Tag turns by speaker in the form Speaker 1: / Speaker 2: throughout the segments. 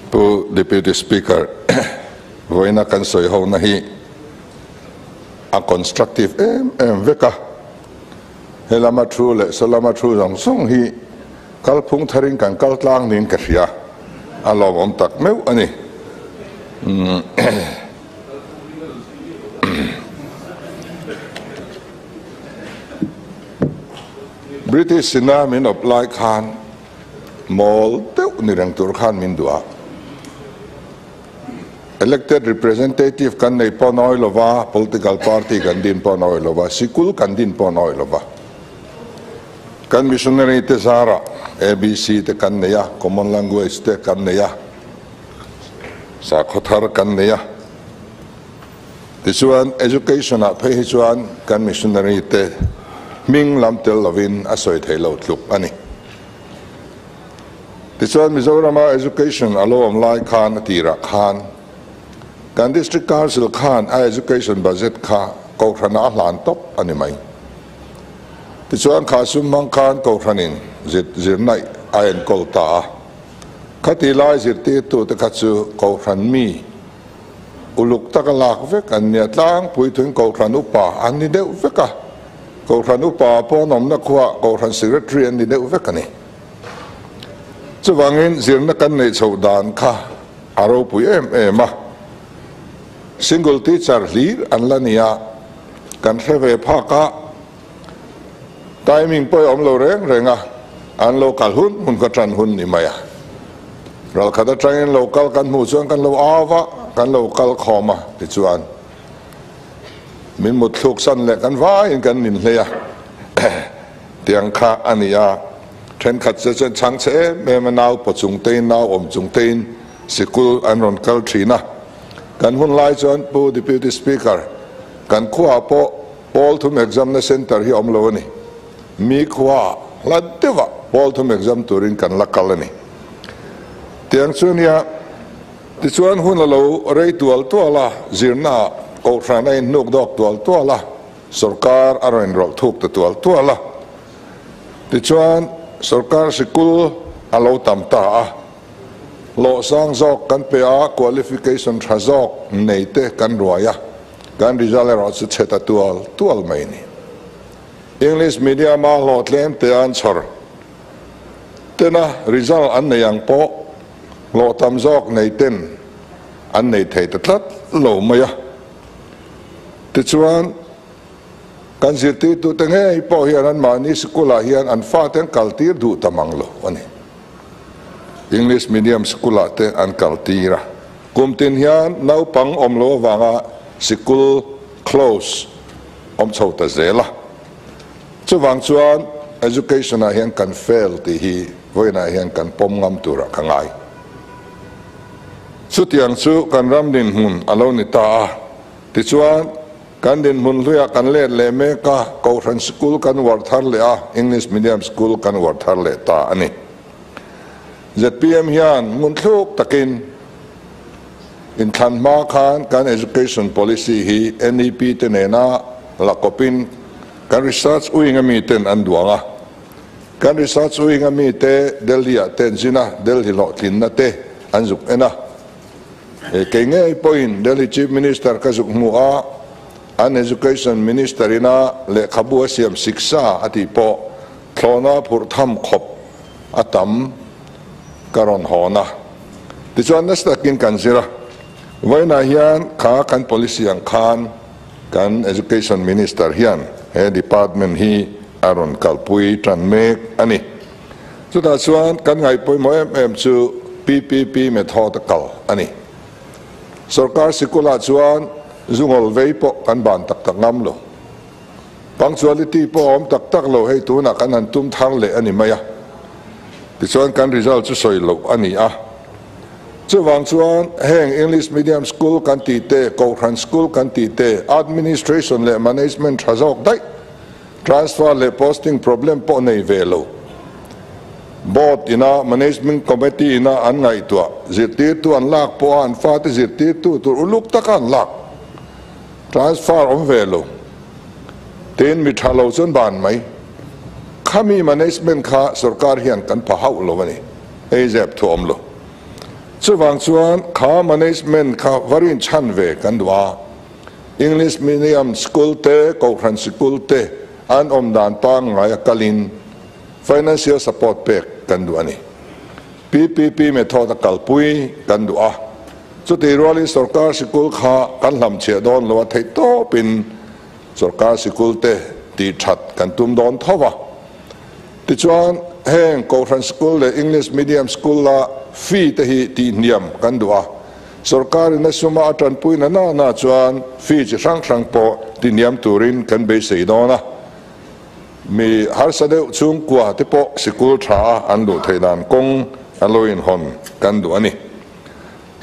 Speaker 1: Pu Deputy Speaker, vawiina kan sawi hona hi a constructive em em vek a, he lama thu leh saw lama thu zawng zawng hi kalphung tharin kan kal tlang niin ka hria, a lawmawm tak meuh a ni. British ina min awp lai khan mawl deuh ni reng tur khan min duh a. Elected representative kan nei pawh nawi lova, political party kan din pawh nawi lova, sikul kan din pawh nawi lova. Kan missionary te zarah ABC te kan nei a, common language te kan nei a, sakhaw thar kan nei a. Tichuan education ah phei hi chuan kan missionary te hming lam tel lovin a sawi thei lo tluk a ni. Tichuan Mizorama education a lo awm lai khan a tirah khan kan District Council khan a education budget kha Kohhranah a hlan tawp a ni mai. Tichuan kha sum hmang khan Kohhranin zirna a enkawl ta a. Khati lai zirtirtute kha chu Kohhran mi Uluk taka lak vek an nia tlangpui thuin Kohhran Upa an ni deuh vek a, Kohhran Upa pawh an awmna khuaah Kohhran Secretary an ni deuh vek a ni. Chuvangin zirna kan neih chhoh dan kha a ropui em em a, single teacher hlir an la ni a, kan hre ve phak a, timing pawh a awm lo reng reng a, an lo kal hun hun ka tan hun ni mai a. Ralkhat atangin lo kal kan hmuh chuan kan lo au va, kan lo kal khawm a tichuan min mut thluk san leh kan vaiin kan nin hlei a, tiang kha a ni a. Thenkhat che chuan chhang chhe em em a, nau paw chung tein, nau awm chung tein sikul an rawn kal thin a. Kan hun lai chuan Pu Deputy Speaker, kan khuaah pawh Pawl thum exam na center hi awm lo a ni. Mi khua hla deuh ah pawl thum exam turin kan la kal a ni. Tiang chu nia, tichuan hun a lo rei tual tual a, zirna ah kohhran a inhnuk dawk tual tual a, sorkar a rawn inrawlh thuk ta tual tual a. Tichuan sorkar sikul a lo tam ta a, hlawh sang zawk kan pe a, qualification tha zawk nei te kan ruai a. Kan result erawh chu chhe ta tual tual mai ni. English medium a hlawh tlem te an chhawr tena result an nei ang pawh hlawh tam zawk nei ten an nei thei ta tlat lo mai a. Tichuan kan zirtirtute ngei pawh hian anmahni sikul ah hian an fate an kaltir duh ta mang lo a ni. English medium sikul ah te an kaltir a. Kum tin hian naupang awm lo avanga sikul close awm chho ta zel a. Chuvang chuan education ah hian kan fail tih hi vawiinah hian kan pawm ngam turah ka ngai. Chutiang chu kan ram dinhmun a lo ni ta a. Tichuan kan dinhmun hluiah kan let leh mek a, Kohhran sikul kan uar thar leh a, English medium school kan uar thar leh ta a ni. Zpm hian ngunthluk takin inthlan hma khan kan education policy hi NEP te nena la kawpin kan research wing a miten an duang a. Kan research wing a mite Delhi ah te an zin a, Delhi hlawhtlinna te an zuk en a. Kei ngei pawhin Delhi Chief Minister ka zuk hmu a, an Education Minister ina lehkhabu a siam siksa a tih pawh thlawhna phurh tham khawp a tam ka rawn hawn a. Tichuan nasa takin kan zir a, vawiinah hian kha kan policy ang khan kan Education Minister hian he department hi a rawn kalpui tan mek a ni. Chutah chuan kan ngaihpawimawh em em chu PPP method a kal a ni. Sorkar sikulah chuan zungawl vei pawh kan ban tak tak ngam lo. Punctuality pawh a awm tak tak lo, hei tunah kan han tum thar leh a ni mai a, tichuan kan result chu sawi loh a ni a. Chuvang chuan heng English medium school kan tih te, Kohhran school kan tih te, administration leh management tha zawk daih, transfer leh posting problem pawh nei ve lo, board ina management committee ina an ngaihtuah, zirtirtu an lak pawha an fate zirtirtu tur uluk taka an lak, Transfer awm ve lo. Tin, mi tha lo chuan ban mai. Khami management kha sorkar hian kan pha hauh lo a ni. Hei zep thu awm lo. Chuvang chuan kha management kha va rinchhan ve kan duh a. English medium school te, Kohhran sikul te an awm dan pangngai a kalin financial support pek kan duh a ni. PPP method a kalpui kan duh a. Chutih rualin sorkar sikul kha kan hlamchhiah dawn lo a theih tawpin sorkar sikul te tih that kan tum dawn tho a. Tichuan heng Kohhran School leh English Medium School a fee te hi tihhniam kan duh a. Sorkar in a suma a tanpui na na na chuan fee chi hrang hrang pawh tihniam turin kan beisei dawn a. Mi harsa deuh chhungkua te pawh sikul tha a an luh theih dan kawng a lo inhawn kan duh a ni.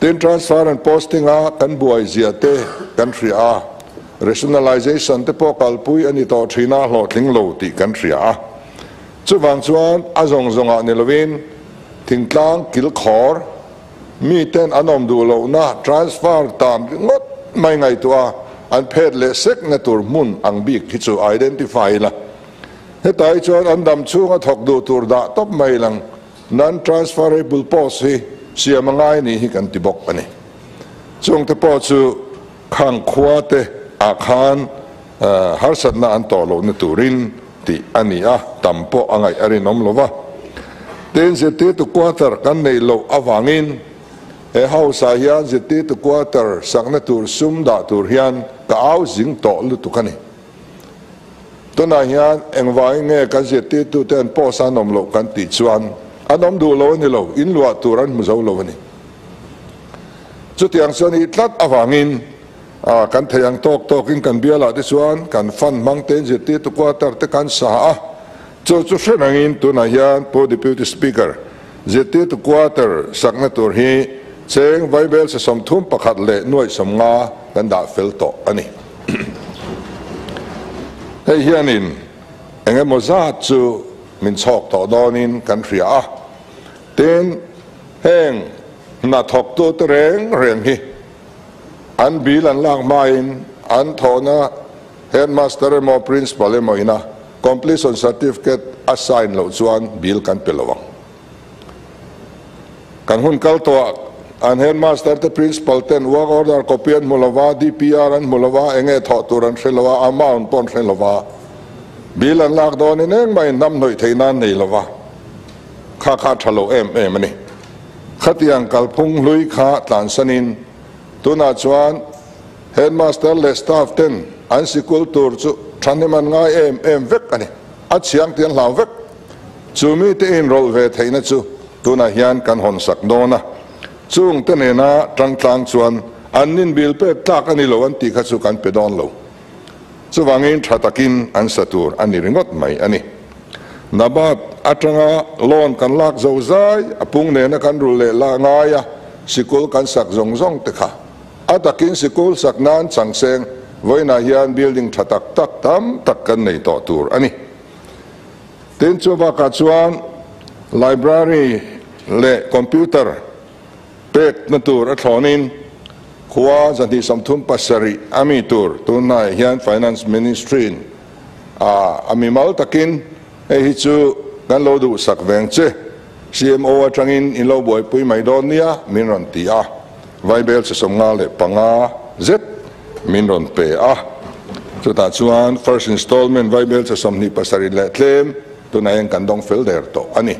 Speaker 1: Tin, transfer and posting a kan buai zia te kan hria a, rationalization te pawh kalpui a ni tawh thin a, hlawhtling lo tih kan hria a. Chuvang chuan a zawng zawngah ni lovin thingtlang kilkhawr miten an awm duh lohna transfer tan ringawt mai ngaihtuah a, an phet leh sekna tur hmun ang bik hi chu identify ila. Hetah hi chuan an dam chhunga thawk duh tur dah tawp mai lang. Non-transferable post hi siam a ngai nih hi kan ti bawk a ni. Chungte pawh chu khang khua te ah khan harsatna an tawh lohna turin tih a ni a, tam pawh a ngaih a rinawm lo va. Tin, zirtirtu quarter kan neih loh avangin he house ah hian zirtirtu quarter sakna tur sum dah tur hian ka au zing tawh lutuk a ni. Tunah hian engvangin nge kan zirtirtute an post a an awm loh kan tih chuan an awm duh lo a ni lo, in luah tur an hmu zo lo a ni. Chutiang chuan i tlat avangin kan thei ang tawk tawkin kan bialah te chuan kan fund hmang tein zirtirtu quarter te kan sa a, chu chu hre rengin tunah hian Pu Deputy Speaker, zirtirtu quarter sakna tur hi cheng vaibel se 31 leh nuaih 50 kan dah fel tawh a ni. Hei hianin eng emaw zat chu min chhawk tawh dawnin kan hria a, tin, heng hna thawktute reng reng hi an bill an lak hmain an thawhna headmaster emaw principal emaw ina completion certificate a sign loh chuan bill kan pe lo ang. Kan hun kal tawh ah an headmaster te principal ten work order copy an hmu lova, DPR an hmu lova, enge thawh tur an hre lova, amount pawh an hre lova, bill an lak dawnin engmah in hnam hnawih theih nan nei lova, kha kha a tha lo em em a ni. Khatiang kalphung hlui kha tlansanin tunah chuan headmaster leh staff ten an sikul tur chu thahnem an ngai em em vek a ni. A chhiang tih an hlau vek. Chu mite inrawlh ve theihna chu tunah hian kan hawn sak dawn a, chungte nena tangtlang chuan an nin bil pek tlak a ni lo an tih kha chu kan pe dawn lo. Chuvangin tha takin an sa tur a ni ringawt mai a ni. Nabat atanga loan kan lak zo zai, a pung nena kan rul leh la ngai a, sikul kan sak zawng zawng te kha. A takin sikul sak nan chang seng vawiinah hian building tha tak tak tam tak kan nei tawh tur a ni. Tin, chu bakah chuan library leh computer pekna tur a thlawnin khua 237 a mi tur tunhnaiah hian Finance Ministry-in a mimal takin hei hi chu kan lo duhsak veng che, CMO atangin in lo buaipui mai dawn nia min rawn ti a, Vaibel che 55 zet min rawn pe a. Chutah chuan first installment Vaibel che 27 leh tlem tunah hian kan dawng fel der tawh a ni.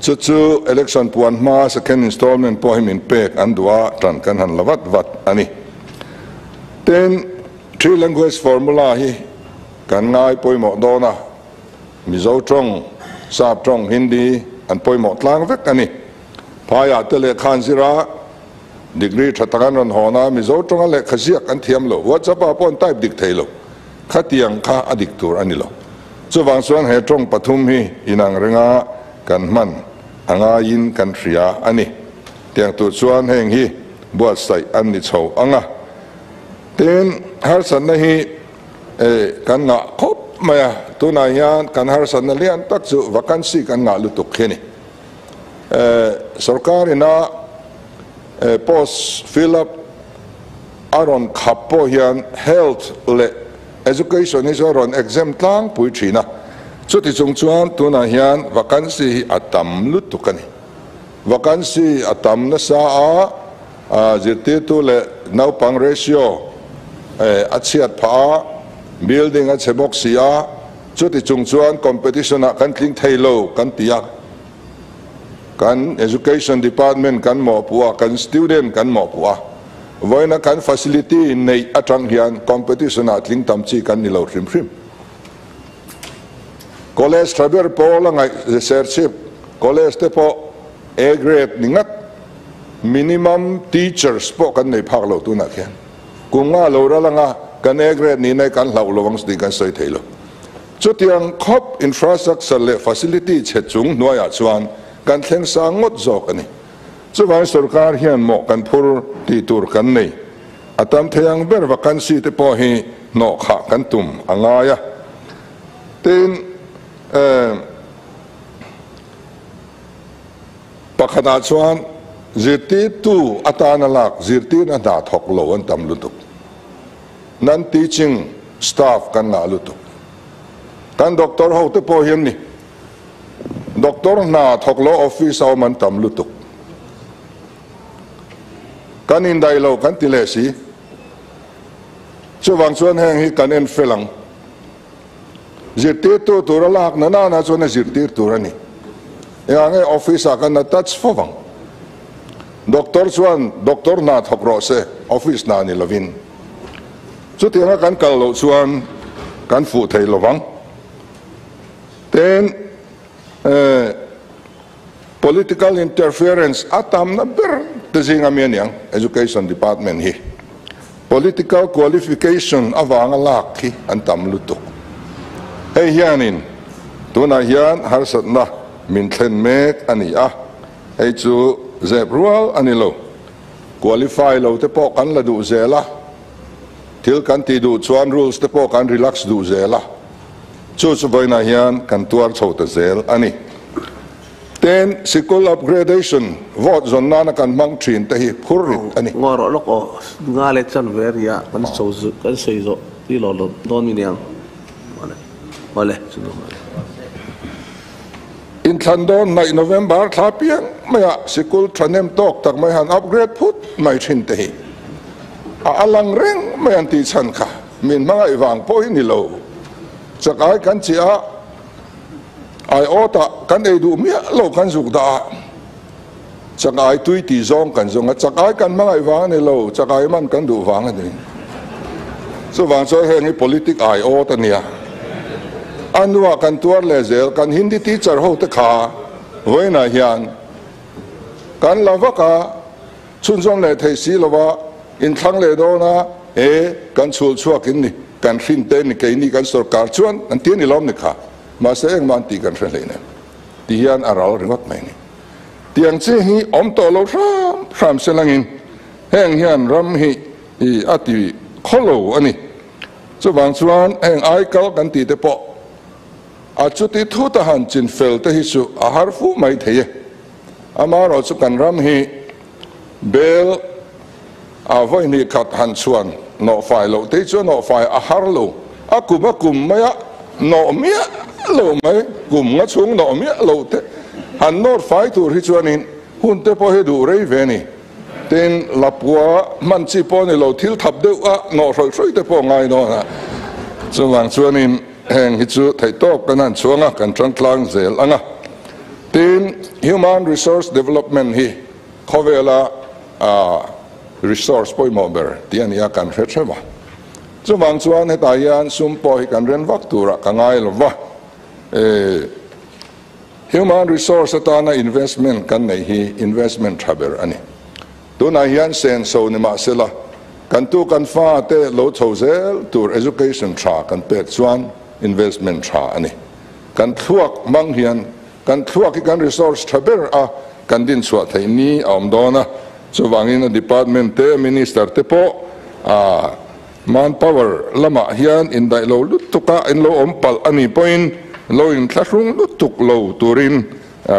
Speaker 1: Chu chu election puan hma second installment pawh hi min pek an duh a, tan kan han la vat vat a ni. Tin, three language formula hi kan ngai pawimawh dawn a, Mizo tawng, Sap tawng, Hindi an pawimawh tlang vek a ni. Phaiah te lehkha an zir a, degree tha tak an rawn hawn a, Mizo tawnga lehkha ziak an thiam lo, WhatsApp ah pawh an type dik thei lo. Khatiang kha a dik tur a ni lo. Chuvang chuan he tawng pathum hi inang renga kan hman a ngaiin kan hria a ni. Tiang tur chuan heng hi buatsaih an ni chho ang a. Tin, harsatna hi kan ngah khawp mai a, tunah hian kan harsatna lian tak chu vacancy kan ngah lutuk hi a ni. Sorkar ina post fill up a rawn khap pawh hian health leh education hi chu a rawn exempt tlangpui thin a, chuti chung chuan tunah hian vacancy hi a tam lutuk a ni. Vacancy a tam nasa a, zirtirtu leh naupang ratio a chhiat phah a, building a chhe bawk si a, chuti chung chuan competition ah kan tling thei lo kan ti a, kan education department kan mawhpuh a, kan student kan mawhpuh a, vawiina kan facility neih atang hian competition ah tling tam chi kan ni lo hrim hrim. College tha ber pawl a ngaih Serchhip College te pawh A grade ni ngat, minimum teachers pawh kan nei phak lo tunah khian. Kum nga lo ral anga kan A grade nih nai kan hlauh lo ang tih kan sawi thei lo. Chutiang khawp infrastructure leh facility chhe chung hnuaiah chuan kan thleng sang ngawt zawk a ni. Chuvangin sorkar hian mawh kan phur tih tur kan nei. A tam thei ang ber vacancy te pawh hi hnawh khah kan tum a ngai a. Tin, pakhatah chuan zirtirtu atana lak zirtirna hna thawk lo an tam lutuk. Non-teaching staff kan ngah lutuk. Kan doctor ho te pawh hian ni doctor hna thawk lo office a awm an tam lutuk. Kan indaih lo kan ti leh si. Chuvang chuan heng hi kan en fel ang. Zirtirtu tura lak na nana chuan a zirtir tur a ni. Engah nge office ah kan attach fo vang. Doctor chuan doctor hna thawk rawh se, office hna ni lovin. Chutianga kan kal loh chuan kan fuh thei lovang. Tin, eh. Political interference a tamna ber te zinga mi a niang Education Department hi. Political qualification avanga lak hi an tam lutuk. Hei hianin tunah hian harsatna min thlen mek a ni a, hei chu zep rual a ni lo. Qualify lo te pawh kan la duh zel a, thil kan tih duh chuan rules te pawh kan relax duh zel a. Chu chu vawiinah hian kan tuar chho ta zel a ni. Tin, sikul upgradation vote zawn nana kan hmang thin te hi phur rit a ni.
Speaker 2: Ngaw rawh lawk aw, nga leh chan ve ria kan kan sawi zawh ti lo lo dawn mi niang. Awle, awle, chu dawn awle.
Speaker 1: Inthlan dawn hnaih November thla piang maiah sikul thahnem tawk tak mai han upgrade phut mai thin te hi a alang reng mai an tih chhan kha. Min hmangaih vang pawh hi ni lo. Chakai kan chiah a, aiawtah kan ei duh miah lo kan zuk dah a, chakai tui tih zawng kan zawng a, chakai kan hmangaih vang a ni lo, chakai man kan duh vang a ni. Chuvang chuan heng hi politic aiawt a nia. A hnuah kan tuar leh zel, kan Hindi teacher ho te kha vawiinah hian kan la vak a, Chhunzawm leh theih si lova inthlang leh dawn a, e, kan chhul chhuak in ni, kan hrin te ni, keini kan sorkar chuan an ti a ni lawm ni kha, mahse engmah an tih kan hre hleinem ti hian a ral ringawt mai ni. Tiang chi hi awm tawh lo hram hram se langin heng hian ram hi i a ti khawlo a ni. Chuvang chuan heng aikal kan tih te pawh a chuti thut a han chin fel te hi chu a har fu mai thei e. Amaherawh chu kan ram hi bel a vawi hnih khat han chhuan nawhfai loh te hi chu a nawhfai a har lo, a kum a kum mai a nawh miah lo mai, kum nga chhung nawh miah lo te han nawt fai tur hi chuanin hun te pawh hi duh rei ve a ni. Tin, lapua hman chi pawh a ni lo, thil thap deuh a nawh hrawih hrawih te pawh a ngai dawn a, chuvang chuanin heng hi chu theihtawp kan han chhuang a, kan tangtlang zel ang a. Tin, Human Resource Development hi khawvela resource pawimawh ber tih a ni a, kan hre theuh a. Chuvang chuan hetah hian sum pawh hi kan ren vak turah ka ngai lo va. Human Resource atana investment kan neih hi investment tha ber a ni. Tunah hian senso ni mahsela, kan tu kan fate lo chho zel tur education tha kan pek chuan investment tha a ni. Kan thluak hmang hian kan thluak hi kan resource tha ber a kan din chhuah theih ni a awm dawn a, chuvangin a department te minister te pawh a manpower lamah hian indaih lo lutuk a in lo awm palh a nih pawhin lo inthlahrung lutuk lo turin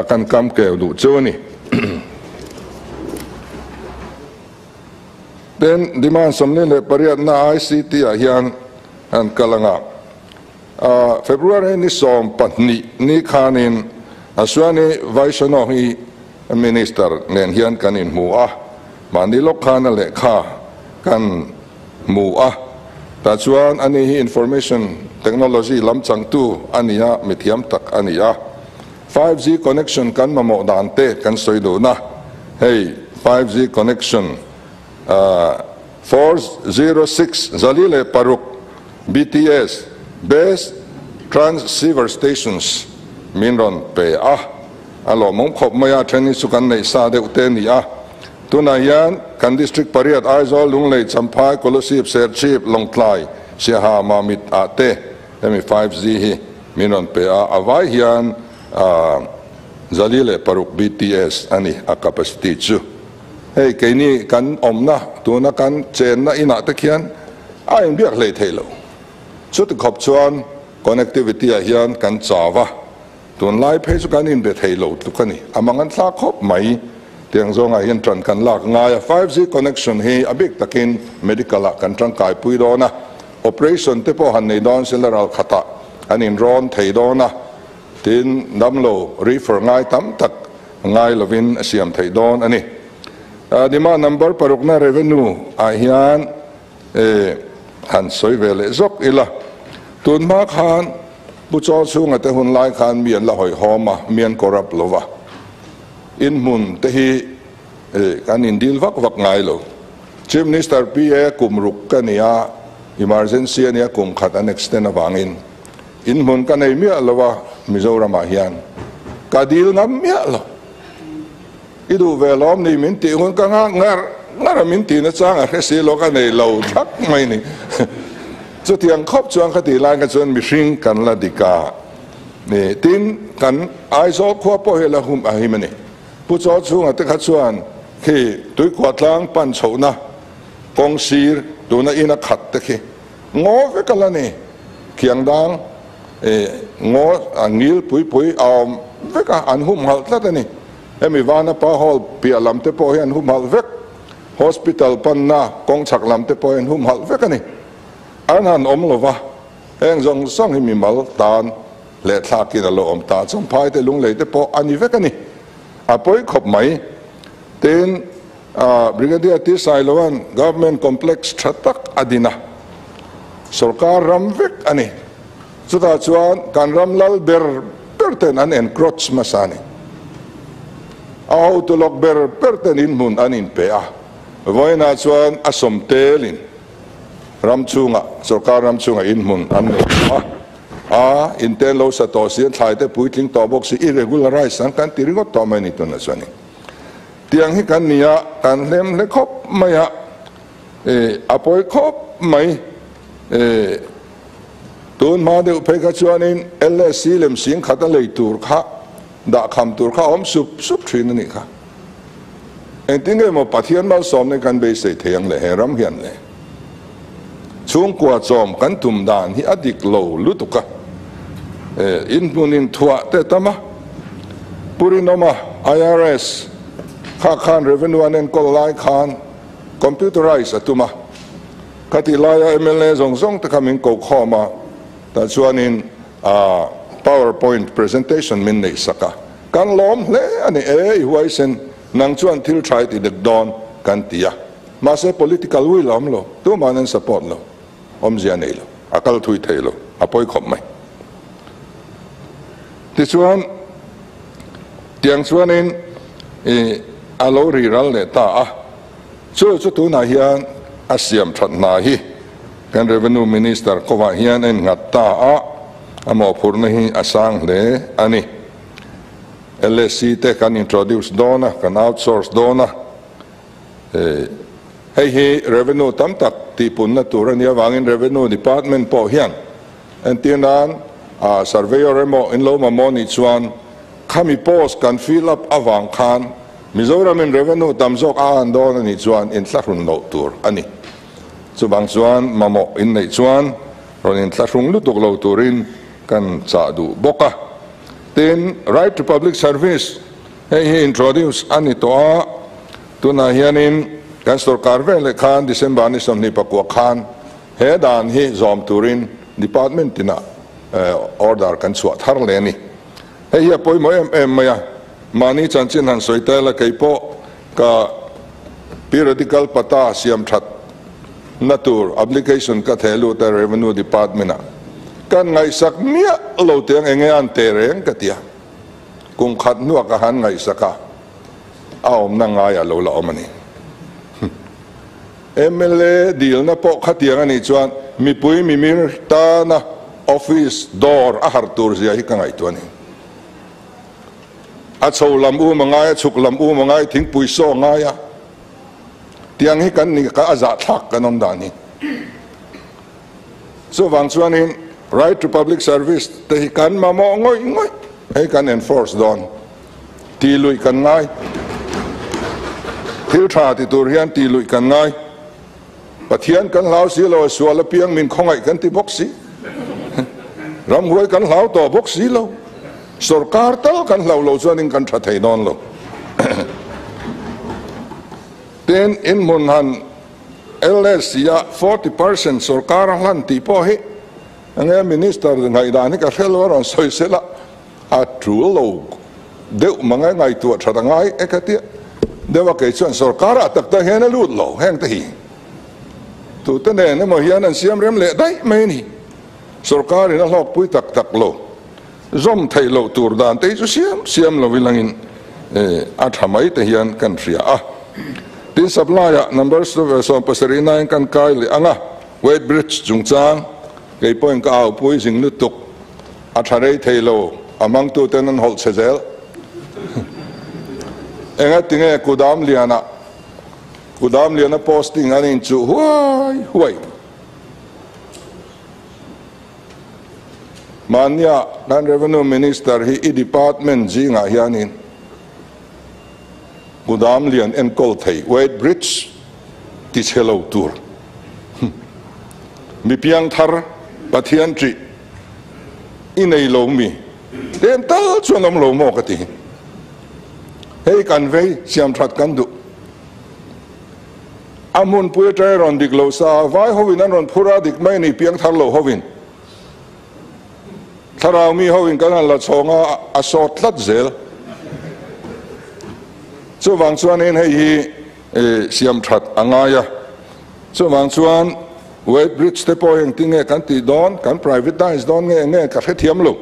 Speaker 1: kan kam keu duh chu a ni. Tin, demand 48 na ICT ah hian an kal ang a. February ni 12 ni khanin Aswani Vaishnaw hi Minister nen hian kan inhmu a, mahni lawk khan a lehkha kan hmu a, tah chuan ani hi Information Technology lam changtu a ni a, mithiam tak a ni a. 5G connection kan mamawh dan te kan sawi dun a, hei 5G connection 406 406 BTS, Base Transceiver Stations, min rawn pe a, a lawmawm khawp mai a, then hi chu kan neih sa deuh te a ni a. Tunah hian kan District pariat Aizawl, Lunglei, Champhai, Kolasib, Serchhip, Lawngtlai, Siaha, Mamit ah te hemi 5G hi min rawn pe a, a vai hian 406 BTS a ni a capacity chu. Hei keini kan awmna tuna kan chenna inah te khian a inbiak hlei thei lo. Chuti khawp chuan connectivity ah hian kan chau a, tunlai phei chu kan inbe thei lo tluk a ni. A mang an thlak khawp mai. Tiang zawngah hian tan kan lak ngai a, 5G connection hi a bik takin medical ah kan tangkai pui dawn a, operation te pawh han nei dawn se la ral khatah an inrawn thei dawn a, tin damlo refer ngai tam tak ngai lovin a siam theih dawn a ni. Demand number parukna revenue ah hian han sawi ve leh zawk ila. Tun hma khan Pu Chaw chhunga te hun lai khan mi an la hawihhawm a, mi an corrupt lo va. In hmun te hi kan in deal vak vak ngai lo. Chief Minister PA kum ruk ka ni a, emergency a nia kum khat an extend avangin In hmun ka nei miah lo a, Mizoramah hian ka dil ngam miah lo. I duh ve lawm ni min tih hun ka nghak ngar ngar a, min tihna chang a hre si lo ka nei lo thak mai ni. Chutiang khawp chuan ka tih lai kha chuan mihring kan la dik a ni. Tin, kan Aizawl khua pawh hi a la hum a him a ni. Pu Chaw chhunga te kha chuan khi Tuikhuah tlang pan chhohna kawng sir tuna in a khat te khi Ngaw vek a la ni. Khiang dang ngaw a ngil pui pui a awm vek a, an humhalh tlat a ni. Hemi Vanapa Hall piah lam te pawh hi an humhalh vek. Hospital panna kawng chhak lam te pawh hi an humhalh vek a ni. An han awm lo va, heng zawng zawng hi mimal tan leh thlakin a lo awm ta. Champhai te Lunglei te pawh a ni vek a ni. A pawi khawp mai. Tin, Brigadier T. Sailoan Government Complex tha tak a din a, sorkar ram vek a ni. Chutah chuan kan ram lal ber ber ten an encroach hmasa a ni. A hotu lawk ber ber ten inhmun an inpe a, vawiinah chuan a sawm telin ram chhungah, sorkar ram chhungah inhmun an nei tawh a. A inten lo sa tawh si, an thlai te puitling tawh bawk si, irregularize an kan ti ringawt tawh mai a ni tunah chuan. Tiang hi kan ni a, kan hlem hle khawp mai a, a pawi khawp mai. Tun hma deuh phei kha chuanin LSC lem sing khat a lei tur kha, dah kham tur kha a awm sup sup thin a nih kha. Engtin nge maw Pathian malsawmna kan beisei thei ang le he ram hian le? Chhungkua chawm kan tum dan hi a dik lo lutuk a, inhmun inthuah te tam a, Pu Rinawma, IRS, kha khan revenue an enkawl lai khan computerize a tum a, khatih laia mla zawng zawng te kha min ko khawm a, tah chuanin powerpoint presentation min neih sak a, kan lawm hle a ni e, i huaisen nang chuan thil tha i ti dik dawn kan ti a. Mahse political will a awm lo, tuma'n an support lo, awmzia a nei lo, a kal thui thei lo, a pawi khawp mai. Tichuan, tiang chuanin i a lo ri ral leh ta a, chu chu tunah hian a siam that hna hi kan Revenue Minister kawah hian a innghat ta a, a mawhphurhna hi a sang hle a ni. LSC te kan introduce dawn a, kan outsource dawn a. Hei hi revenue tam tak tihpunna tur a nih avangin Revenue Department pawh hian entir nan surveyor emaw in lo mamawh nih chuan khami post kan fill up avang khan Mizoramin revenue tam zawk a an dawn a nih chuan inthlahrun loh tur a ni. Chuvang chuan mamawh in neih chuan rawn inthlahrung lutuk lo turin kan chah duh bawk a. Tin, Right to Public Service Hei hi introduce a ni tawh a, tunah hianin kan sorkar vel leh khan December ni 24 khan he dan hi zawm turin department tinah order kan chhuah thar leh a ni. Hei hi a pawimawh em em mai a, Mahni chanchin han sawi ta ila kei pawh ka periodical pata siam that na tur application ka theh lut a Revenue Department ah. Kan ngaihsak miah lo tiang enge an teh reng ka tia. Kum khat hnuah ka han ngaihsak a, a awmna ngai a lo la awm a ni. Mla dilna pawh khatiang a nih chuan mipui mimir tana office dawr a harh tur zia hi ka ngaihtuah a ni. A chho lam um a ngai, a chhuk lam um a ngai, thingpui saw a ngai a, tiang hi kan ni ka a zahthlak kan awm dan hi. Chuvang chuanin Right to Public Service te hi kan mamawh ngawih ngawih, hei kan enforce dawn. Ti luih kan ngai. Thil tha ti tur hian ti luih kan ngai. Pathian kan hlau si lo, a sual apiang min khawngaih kan ti bawk si. Ramhuai kan hlau tawh bawk si lo. Sorkar tal kan hlau lo chuanin kan tha thei dawn lo. Tin, inhmun han LSC ah 40% sorkar a hlan tih pawh hi enge Minister ngaihdan hi ka hre lo a rawn sawi sela. A tul lo deuh mang e, ngaihtuah that a ngai e ka tia deuh a, kei chuan sorkar ah tak tak hian a lut lo heng te hi tute nen emaw hian an siam rem leh daih mai a ni. Sorkar in a hlawkpui tak tak lo, zawm theih loh tur dan te hi chu siam siam lo ilangin a tha mai te hian kan hria a. Tin supply ah number 79 kan kai leh ang a, weight bridge chungchang kei pawhin ka aupui zing lutuk. A tha rei thei lo, a hmangtuten an hawlh che zel. Engatinge Kudam Liana, Kudam Liana posting an inchuh huai huai. Mahnia kan Revenue Minister hi i department zingah hianin Kudam Lian enkawl thei, weight bridge ti chhe lo tur, mi piangthar Pathian ṭih, I nei lo mi? Tlem tal chuan awm lo maw ka ti. Hei kan vei siam that kan duh. A hmunpui atang i rawn dik lo sa, vai hovin an rawn phur a dik mai ni piang thar lo hovin. Thlarau mi hovin kan han la chhawng a, a sawt tlat zel. Chuvang chuanin hei hi siam that a ngai a. Chuvang chuan Weight bridge te pawh engtin nge kan tih dawn, kan privatise dawn nge nge ka hrethiam lo.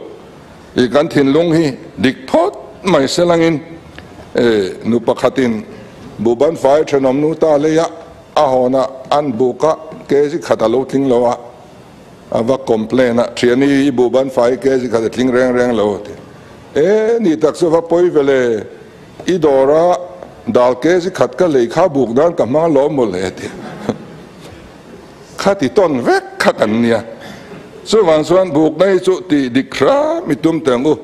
Speaker 1: I kan thinlung hi dik phawt mai se langin nu pakhatin buhban fai thenawm nu ta leia a hawnah an buk a, kg khat a lo tling lo a, a va complain a, thiani i buhban fai kg khat a tling reng reng lo a ti. E ni tak chu va pawi ve le, i dawra dal kg khat ka lei kha buk nan ka hmang alawm mawle a ti. Kha ti tawn vek kha kan nia. Chuvang chuan bukna hi chu tih dik hram i tum teng u.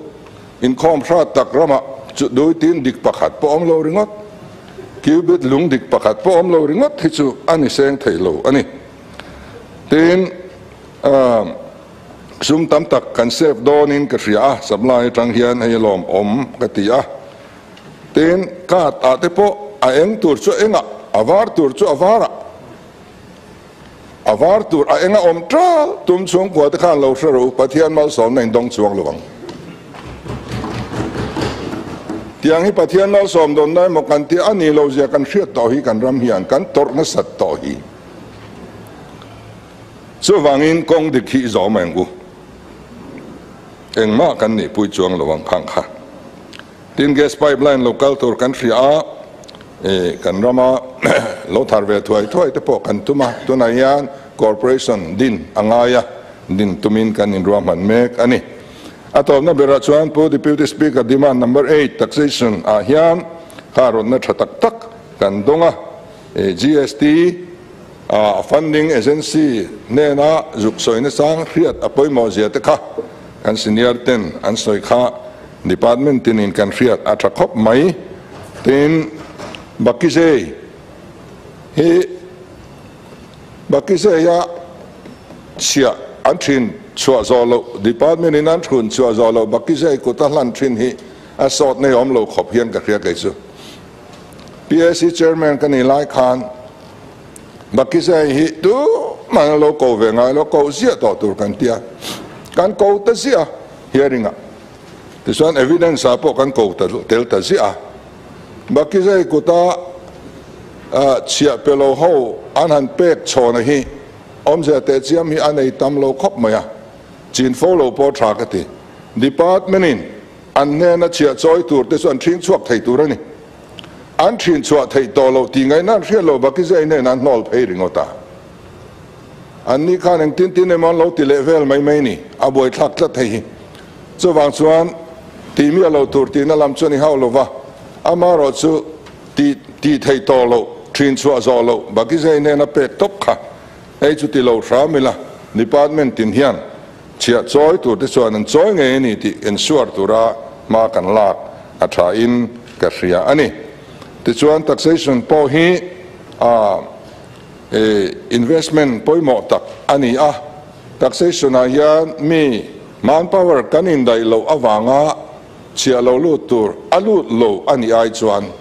Speaker 1: Inkhawm hrat tak ramah chu duitin dik pakhat pawh awm lo ringawt, cubit lung dik pakhat pawh awm lo ringawt hi chu a ni seng thei lo a ni. Tin, sum tam tak kan save dawnin ka hria a, supply atang hian hei lawmawm ka ti a. Tin, card ah te pawh a eng tur chu a engah, a var tur chu a varah. A var tur a eng a awm tal tum chhungkua te khan lo hre rawh u, Pathian malsawmna in dawng chuang lo ang. Tiang hi Pathian malsawm dawnna emaw kan tia a ni lo zia kan hriat tawh hi kan ram hian kan tawrh nasat tawh hi. Chuvangin kawng dik hi i zawm ang u. Engmah kan nihpui chuang lo ang khang kha. Tin gas pipeline lo kal tur kan hria a, kan rama lo thar ve thuai thuai te pawh kan tum a, tunah hian corporation din a ngai a, din tumin kan inruahman mek a ni. A tawpna berah chuan Pu Deputy Speaker demand number eight taxation ah hian kha rawtna tha tak tak kan dawng a, GST funding agency hnena zuk sawi nachang hriat a pawimawh zia te kha kan senior ten an sawi kha Department tinin kan hriat a tha khawp mai. Tin, Bakizei hi Bakizeia chhiah an thin chhuah zawh loh, Department in an thlun chhuah zawh loh Bakizei kut a hlan thin hi a sawt nei awm lo khawp hian ka hria kei chu. PAC Chairman ka nih lai khan Bakizei hi tumah an lo ko ve ngai lo, ko ziah tawh tur kan tia, kan ko ta ziah a hearing ah. Tichuan evidence ah pawh kan ko ta tel ta ziah a. Bakizei kuta chhiah pe lo ho an han pek chhawna hi awmzia teh chiam hi a nei tam lo khawp mai a, chin fo lo pawh tha ka ti. Department in an hnena chhiah chawi tur te chu an ṭhing chhuak thei tur a ni. An ṭhin chhuah theih tawh loh tih ngaihna an hriat loh Bakizei hnenah an hnawl phei ringawt a. An ni khan engtin tin emaw an lo ti leh vel mai mai ni, a buaithlak tlat thei hi. Chuvang chuan tih miah lo tur tihna lam chu a ni hauh lo va, amaherawh chu tih tih theih tawh loh, ṭhin chhuah zawh loh Bakizei hnena pek tawp kha hei chu ti lo hram ila, department tin hian chhiah chawi tur te chuan an chawi ngei a ni tih ensure tura hma kan lak a tha in ka hria a ni. Tichuan taxation pawh hi a Investment pawimawh tak a ni a, taxation-ah hian mi manpower kan indaih loh avanga chhiah lo lut tur a lut lo a nih ai chuan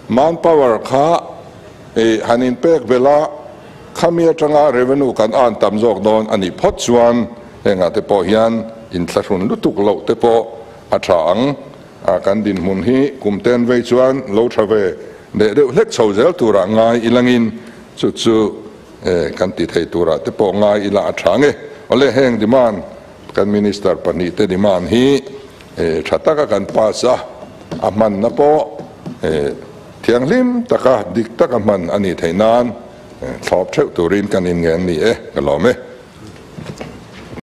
Speaker 1: manpower kha han inpek belh a, khami atanga revenue kan earn tam zawk dawn a nih phawt chuan hengah te pawh hian inthlahrun lutuk loh te pawh a tha ang. A kan dinhmun hi kum ten vei chuan lo tha ve leh deuh hlek chho zel turah ngai ilangin chu chu kan ti thei turah te pawh ngai ila a tha nge. Awle heng demand kan minister pahnih te demand hi tha taka kan pass a, a hmanna pawh thianghlim taka dik taka hman a nih theih nan thlawp theuh turin kan inngen ni e ka lawm e.